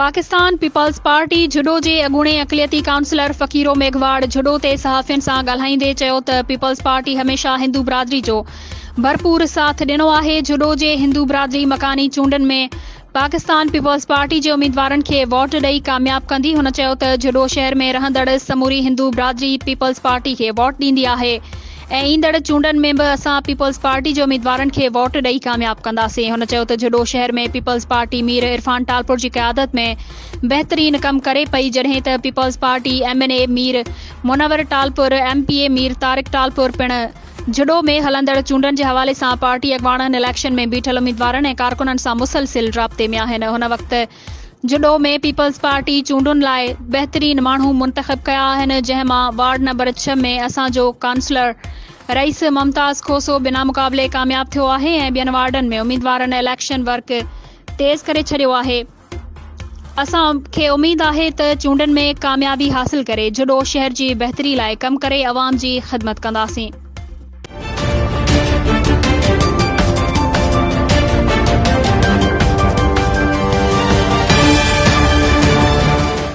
Pakistan peoples party Jhuddo جي اڳوڻي اقليتي ڪائونسلر فقيرو ميگهواڙ جهڏو تي صحافين سان ڳالهائيندي چيو ته پيپلز پارٽي هميشه هندو برادري جو ڀرپور ساٿ ڏنو آهي، جهڏو جي هندو برادري مڪاني چونڊن ۾ پاڪستان پيپلز پارٽي جي اميدوارن کي ووٽ ڏئي ڪامياب ڪندي، هن چيو ته جهڏو شهر ۾ رهندڙ سموري هندو برادري پيپلز پارٽي کي ووٽ ڏيندي آهي ۽ ايندڙ چونڊن ۾ به اسان پيپلز پارٽي جي اميدوارن کي ووٽ ڏئي ڪامياب ڪنداسين. هن چيو ته جهڏو شهر ۾ پيپلز پارٽي مير عرفان ٽالپر جي قيادت ۾ بهترين ڪم ڪري پئي جڏهن ته peoples party M N A Mir Munawar Talpur, M P A Mir Tariq Talpur پڻ جهڏو ۾ هلندڙ چونڊن جي حوالي سان پارٽي اڳواڻن اليڪشن ۾ بيٺل اميدوارن ۽ ڪارڪنن سان مسلسل رابطي ۾ آهن. هن وقت جهڏو ۾ پيپلز پارٽي چونڊن لاء بهترين ماڻهو منتخب ڪيا آهن جنهن مان وارڊ نمبر ڇهه ۾ اسان جو ڪائونسلر رئيس ممتاز کوسو بنا مقابلي ڪامياب ٿيو آهي ۽ ٻين وارڊن ۾ اميدوارن اليڪشن ورڪ تيز ڪري ڇڏيو آهي اسان کي اميد آهي ته چونڊن ۾ ڪاميابي حاصل ڪري جهڏو شهر جي بهتري لاء ڪم ڪري عوام جي خدمت ڪنداسين.